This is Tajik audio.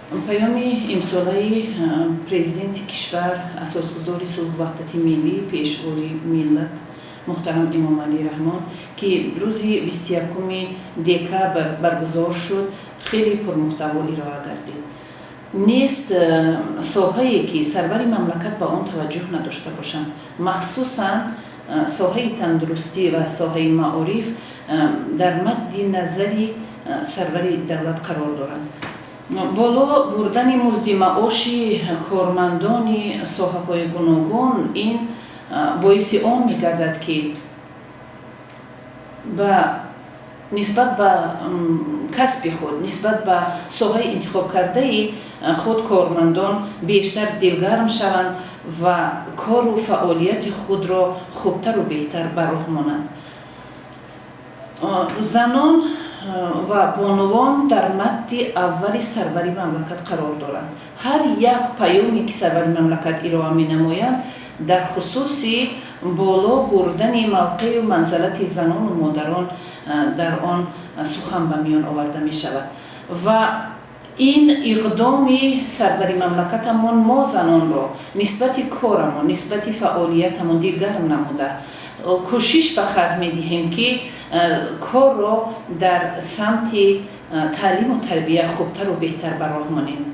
Паёми имсолаи Президенти кишвар, Асосгузори сулҳу ваҳдати миллӣ, Пешвои миллат муҳтарам Эмомалӣ Раҳмон, ки рӯзи 21 декабр баргузор шуд, хеле пурмуҳтаво ироа гардид. Нест соҳае, ки сарвари мамлакат ба он таваҷҷӯҳ надошта бошанд. Махсусан соҳаи тандурустӣ ва соҳаи маориф дар мадди назари сарвари давлат қарор доранд. Боло бурдани музди маоши кормандони соҳаҳои гуногун ин боиси он мегардад, ки ба нисбат ба касби худ, нисбат ба соҳаи интихобкардаи худ кормандон бештар дилгарм шаванд ва кору фаъолияти худро хубтару беҳтар ба роҳ монанд. Занон ва бонувон дар мадди аввали сарвари мамлакат қарор доранд. Ҳар як паёме, ки сарвари мамлакат ироа менамоянд, дар хусуси боло бурдани мавқею манзалати занону модарон дар он сухан ба миён оварда мешавад. Ва ин иқдоми сарвари мамлакатамон мо занонро нисбати корамон, нисбати фаъолиятамон дилгарм намуда, кӯшиш ба харҷ медиҳем, ки корро дар самти таълиму тарбия хубтару беҳтар ба роҳ монем.